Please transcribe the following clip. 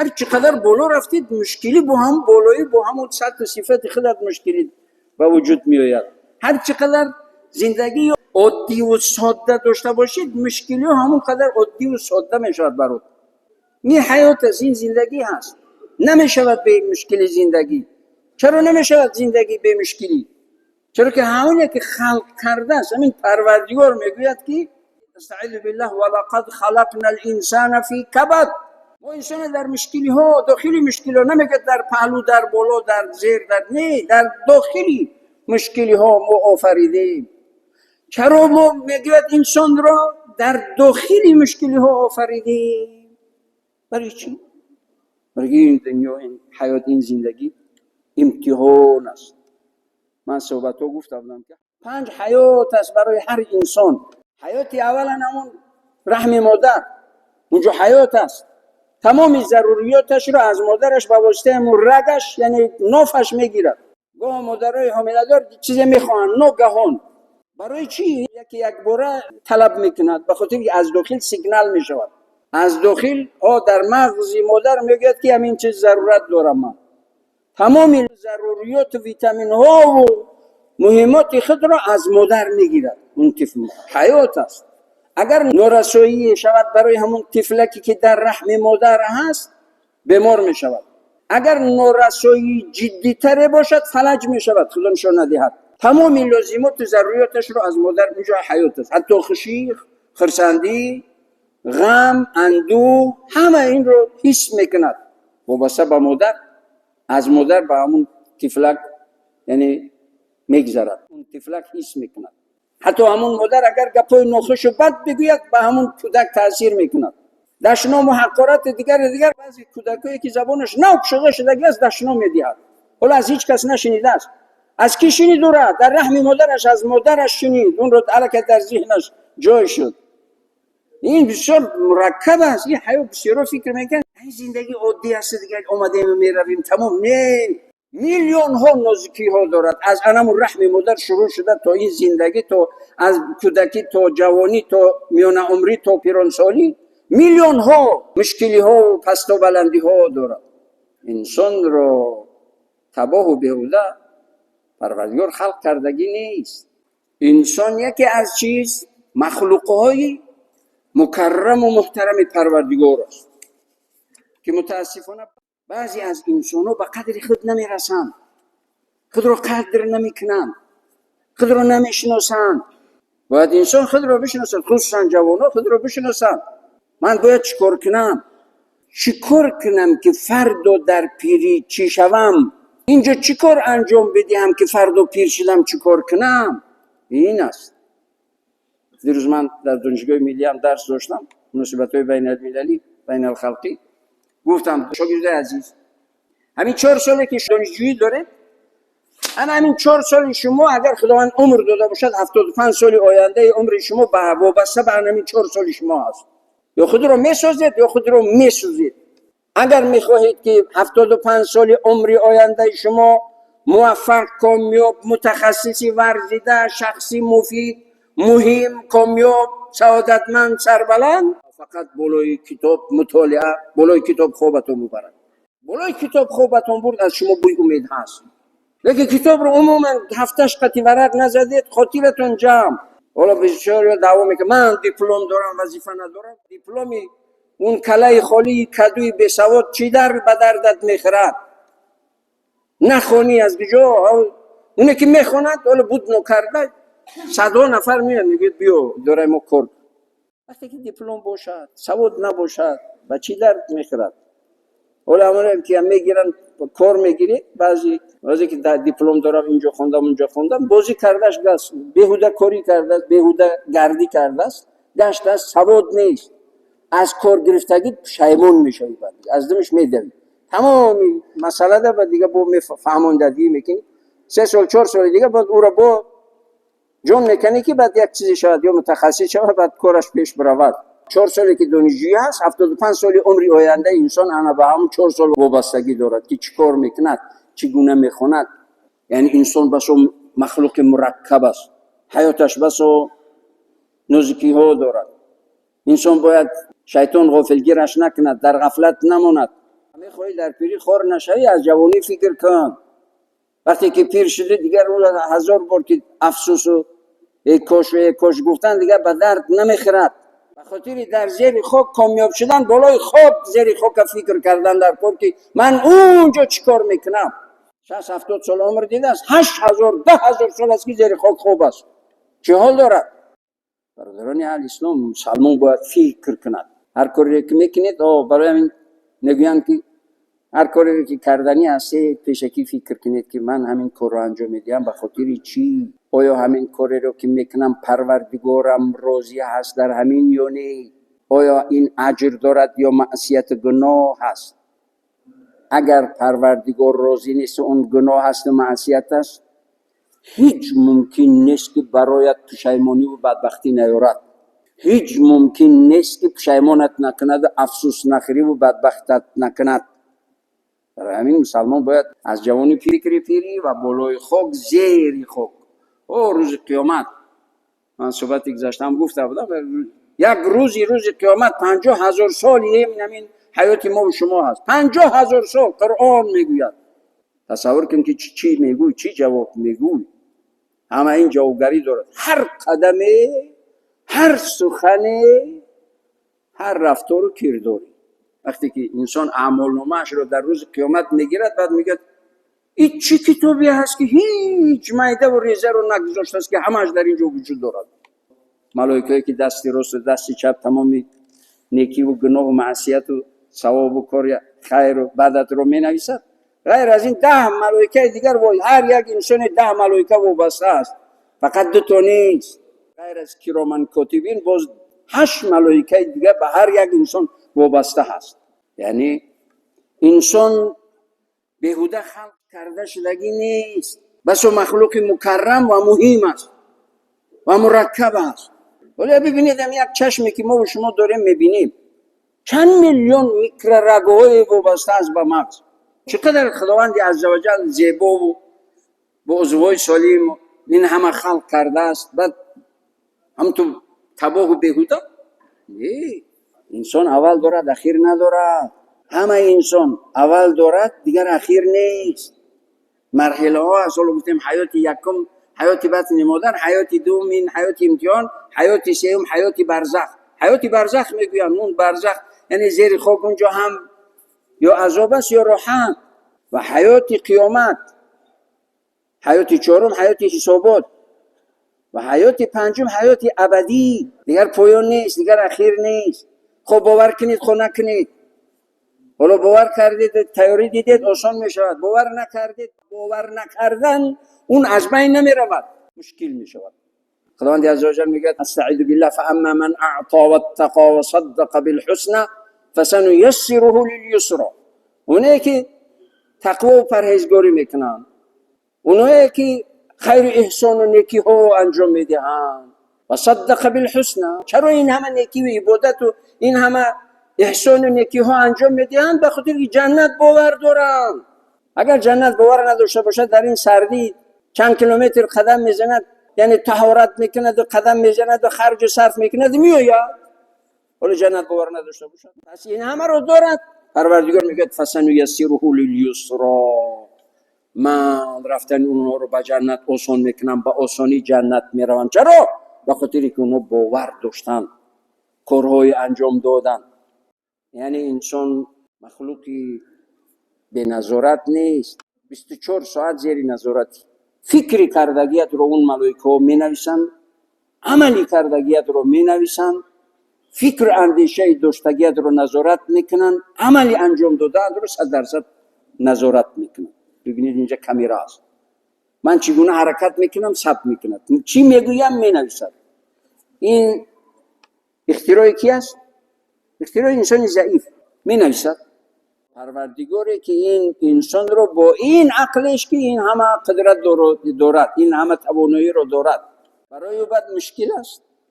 Ҳар чӣ қадар боло рафтед, мушкилӣ бо ҳам болоӣ, бо ҳамон сатҳу сифати худат мушкилӣ ба вуҷуд меояд. Ҳар чӣ қадар зиндагии оддиву содда дошта бошед, мушкилиҳо ҳамон қадар оддиву содда мешавад барот. Ин ҳаёт аст, ин зиндагӣ ҳаст. Намешавад бе мушкили зиндагӣ. Чаро намешавад зиндагӣ бе мушкилӣ? Чаро ки ҳамоне ки халқ кардааст, ҳамин Парвардигор мегӯяд, ки أستعيذ بالله: ولقد خلقنا الإنسان في كبد. Мо инсона дар мушкилиҳо, дохили мушкилиҳо, намегӯяд дар паҳлӯ, дар боло, дар зер, дар не, дар дохили мушкилиҳо мо офаридем. Чаро мо, мегӯяд, инсонро дар дохили мушкилиҳо офаридем? Барои чӣ? Барои ин дунё, ин ҳаёт, ин зиндагӣ имтиҳон аст. Ман суҳбатҳо гуфта будам, ки панҷ ҳаёт аст барои ҳар инсон. Ҳаёти аввалан ҳамон раҳми модар, унҷо ҳаёт аст. Тамоми заруриёташро аз модараш ба воситаи ҳамон рагаш, яъне нофаш, мегирад. Гоҳ модарои ҳомиладор чизе мехоҳанд ногаҳон. Барои чӣ яке якбора талаб мекунад? Ба хотире ки аз дохил сигнал мешавад, аз дохил о дар мағзи модар мегӯяд, ки ҳамин чиз зарурат дорам ман. Тамоми заруриёту витаминҳову муҳиммоти худро аз модар мегирад он тифл. Ҳаёт аст. Агар норасоӣ шавад барои ҳамон тифлаке, ки дар раҳми модар ҳаст, бемор мешавад. Агар норасоии ҷиддитаре бошад, фалаҷ мешавад, Худо нишон надиҳад. Тамоми лозимоту заруриёташро аз модар. Инҷо ҳаёт аст. Ҳатто хушӣ, хурсандӣ, ғам, андӯҳ, ҳама инро ҳис мекунад вобаста ба модар. Аз модар ба ҳамун тифлак, яъне, мегзарад, он тифлак ҳис мекунад. Ҳатто ҳамун модар агар гапҳои нохушу бад бигӯяд, ба ҳамун кӯдак таъсир мекунад, дашному ҳақорати дигари дигар. Баъзе кӯдакое, ки забонаш нав кушода шудагӣ аст, дашном медиҳад. Ҳоло аз ҳеҷ кас нашунидааст. Аз кӣ шунид ура? Дар раҳми модараш аз модараш шунид. Онро аллакай дар зеҳнаш ҷой шуд. Ин бисёр мураккаб аст, ин ҳаёт. Бисёро фикр мекунанд, ин зиндагӣ оддӣ аст, дигар омадему меравем, тамом. Не, миллионҳо нозукиҳо дорад. Аз анаму раҳми модар шурӯъ шуда то ин зиндагӣ, то аз кӯдакӣ то ҷавонӣ, то миёнаумрӣ, то пиронсолӣ, миллионҳо мушкилиҳо пасту баландиҳо дорад. Инсонро табоҳу беҳуда Парвардигор халқ кардагӣ нест. Инсон яке аз чиз махлуқҳои мукарраму муҳтарами Парвардигор аст, ки мутаассифона баъзе аз инсонҳо ба қадри худ намерасанд, худро қадр намекунанд, худро намешиносанд. Бояд инсон худро бишиносад, хусусан ҷавонҳо худро бишиносанд. Ман бояд чӣ кор кунам, чӣ кор кунам, ки фардо дар пирӣ чӣ шавам? Инҷо чӣ кор анҷом бидиҳам, ки фардо пир шудам, чӣ кор кунам? Ин аст. Дирӯз ман дар Донишгоҳи Миллиам дарс доштам, муносибатҳои байналмилалӣ, байналхалқӣ. Гуфтам: шогирдои азиз, ҳамин 4 соле ки донишҷӯӣ доред, ана ҳамин 4 соли шумо, агар Худованд умр дода бошад, 75 соли ояндаи умри шумо ба вобаста ба ҳамин 4 соли шумо ҳаст. Ё худро месозед, ё худро месӯзед. Агар мехоҳед, ки 75 соли умри ояндаи шумо муваффақ, комёб, мутахассиси варзида, шахси муфид, муҳим, комёб, саодатманд, сарбаланд, фақат болои китоб мутолиа, болои китоб хобатон бубарад. Болои китоб хобатон бурд, аз шумо бӯи умед ҳаст. Лекин китобро умуман ҳафташ қати варақ назадед, хотиратон ҷамъ. Ҳоло бисёр даъво мекунад: ман диплом дорам, вазифа надорам. Дипломи он калаи холии кадуи бесавод чӣ дар ба дардат мехӯрад? Нахонӣ, аз куҷо? Оне ки мехонад, ҳоло буд нокарда, садҳо нафар меяд, мегӯяд: биё, дорай мо кор. Вақте ки диплом бошад, савод набошад, ба чӣ дард мехӯрад? Ҳоло ҳамоне ки мегиранд, кор мегиред, баъзе баъзе ки диплом дорам, инҷо хондам, унҷо хондам, бозӣ кардаш гаст, беҳуда корӣ кардааст, беҳуда гардӣ кардааст, гаштааст, савод нест. Аз кор гирифтагӣ пушаймон мешавӣ, баъд аз думаш медавӣ. Тамоми масъалада ба дига бо фаҳмондадгӣ мекунӣ. 3 сол, 4 соли дига баъд ӯро бо ҷон мекунӣ, ки баъд як чизе шавад ё мутахассис шавад, баъд кораш пеш биравад. 4 соле ки донишҷӯӣ ҳаст, 75 соли умри ояндаи инсон ана ба ҳамон 4 сол вобастагӣ дорад, ки чӣ кор мекунад, чӣ гуна мехонад. Яъне инсон басо махлуқи мураккаб аст, ҳаёташ басо нозукиҳо дорад. Инсон бояд шайтон ғофилгираш накунад, дар ғафлат намонад. Мехоҳӣ дар пирӣ хор нашавӣ, аз ҷавонӣ фикр кун. Вақте ки пир шудӣ, дигар ҳазор бор ки афсӯсу эй кошу эй кош гуфтан дигар ба дард намехӯрад. Ба хотири дар зери хок комёб шудан, болои хок, зери хока фикр кардан дар кор, ки ман унҷо чӣ кор мекунам. 60-70 сол умр дидааст, 8000, 10 000 сол аст, ки зери хок хоб аст, чӣ ҳол дорад? Бародарони аҳли ислом, мусалмон бояд фикр кунад ҳар коре ки мекунед. Барои ҳамин мегӯянд, ки ҳар кореро ки карданӣ ҳастед, пешакӣ фикр кунед, ки ман ҳамин корро анҷом медиҳам ба хотири чӣ? Оё ҳамин кореро ки мекунам, Парвардигорам розӣ ҳаст дар ҳамин ё не? Оё ин аҷр дорад ё маъсияту гуноҳ ҳаст? Агар Парвардигор розӣ нест, он гуноҳ ҳасту маъсият аст, ҳеҷ мумкин нест, ки бароят пушаймониву бадбахтӣ наёрад. Ҳеҷ мумкин нест, ки пушаймонат накунаду афсӯс нахӯриву бадбахтат накунад. Барои ҳамин мусалмон бояд аз ҷавонӣ фикри пирӣ ва болои хок, зери хок, о рӯзи қиёмат. Ман суҳбати гузаштаам гуфта будам, як рӯзи рӯзи қиёмат 50 000 соли ҳамин ҳаёти мову шумо ҳаст. 50 000 сол, Қуръон мегӯяд. Тасаввур кун, ки чӣ мегӯй, чӣ ҷавоб мегӯй. Ҳама ин ҷавобгарӣ дорад: ҳар қадаме, ҳар сухане, ҳар рафтору кирдорӣ. Вақте ки инсон аъмолномаашро дар рӯзи қиёмат мегирад, баъд мегӯяд: «Ин чӣ китобе ҳаст, ки ҳеҷ майдаву резаро нагузоштааст, ки ҳамааш дар ин ҷо вуҷуд дорад?» Малоикае, ки дасти росту дасти чап, тамоми некиву гуноҳу маъсияту савобу кори хайру бадатро менависад. Ғайр аз ин, 10 малоикаи дигар, ҳар як инсоне 10 малоика вобаста аст, фақат дуто нест. Ғайр аз кироман котибин, боз ҳашт малоикаи дигар ба ҳар як инсон вобаста ҳаст. Яъне инсон беҳуда халқ карда шудагӣ нест, басо махлуқи мукаррам ва муҳим аст ва мураккаб аст. Ҳоло бибинед, ам як чашме, ки мо шумо дорем, мебинем, чанд миллион микрорагҳое вобаста аст ба мағз. Чӣ қадар Худованди аззаваҷал зебову бо узвҳои солим ин ҳама халқ кардааст, баъд ҳамту табоҳу беҳуда не. Инсон аввал дорад, ахир надорад. Ҳамаи инсон аввал дорад, дигар ахир нест. Марҳилаҳо аст. Ҳоло гуфтем: ҳаёти якум ҳаёти батни модар, ҳаёти дуввум ин ҳаёти имтиҳон, ҳаёти сеюм ҳаёти барзах. Ҳаёти барзах мегӯянд, он барзах яъне зери хок, унҷо ҳам ё азоб аст, ё роҳат. Ва ҳаёти қиёмат, ҳаёти чорум ҳаёти ҳисобот ва ҳаёти панҷум ҳаёти абадӣ. Дигар поён нест, дигар ахир нест. Хоб, бовар кунед, хо накунед. Ҳоло бовар кардед, тайёрӣ дидед, осон мешавад. Бовар накардед, бовар накардан он аз байн намеравад, мушкил мешавад. Худованди аззаваҷал мегӯяд: استعيذ بالله، فأما من أعطى واتقى وصدق بالحسنى فسنيسره لليسرى. Онае ки тақвову парҳезгорӣ мекунанд, оное ки хайру эҳсону некиҳо анҷом медиҳанд، وصدق بالحسنى. Чаро ин ҳама некиву ибодату ин ҳама эҳсону некиҳо анҷом медиҳанд? Ба хотири ки ҷаннат бовар доранд. Агар ҷаннат бовар надошта бошад, дар ин сардӣ чанд километр қадам мезанад, яъне таҳорат мекунаду қадам мезанаду харҷу сарф мекунаду меояд? Ҳоло ҷаннат бовар надошта бошад, пас ин ҳамаро дорад. Парвардигор мегӯяд: فسنيسره لليسرى. Ман рафтани онҳоро ба ҷаннат осон мекунам, ба осонӣ ҷаннат мераванд. Чаро? Ба хотире ки онҳо бовар доштанд, корҳое анҷом доданд. Яъне инсон махлуқи беназорат нест, 24 соат зери назорати. Фикри кардагиятро он малоикаҳо менависанд, амали кардагиятро менависанд, фикру андешаи доштагиятро назорат мекунанд, амали анҷом додаатро 100% назорат мекунанд. Бибинед, инҷа камера аст. Ман чӣ гуна ҳаракат мекунам, сабт мекунад, чӣ мегӯям, менависад. Ин ихтирои ки аст? Ихтирои инсони заиф. Менависад. Парвардигоре, ки ин инсонро бо ин ақлеш, ки ин ҳама қудрат дорад, ин ҳама тавоноиро дорад, барои ӯ бад мушкил аст.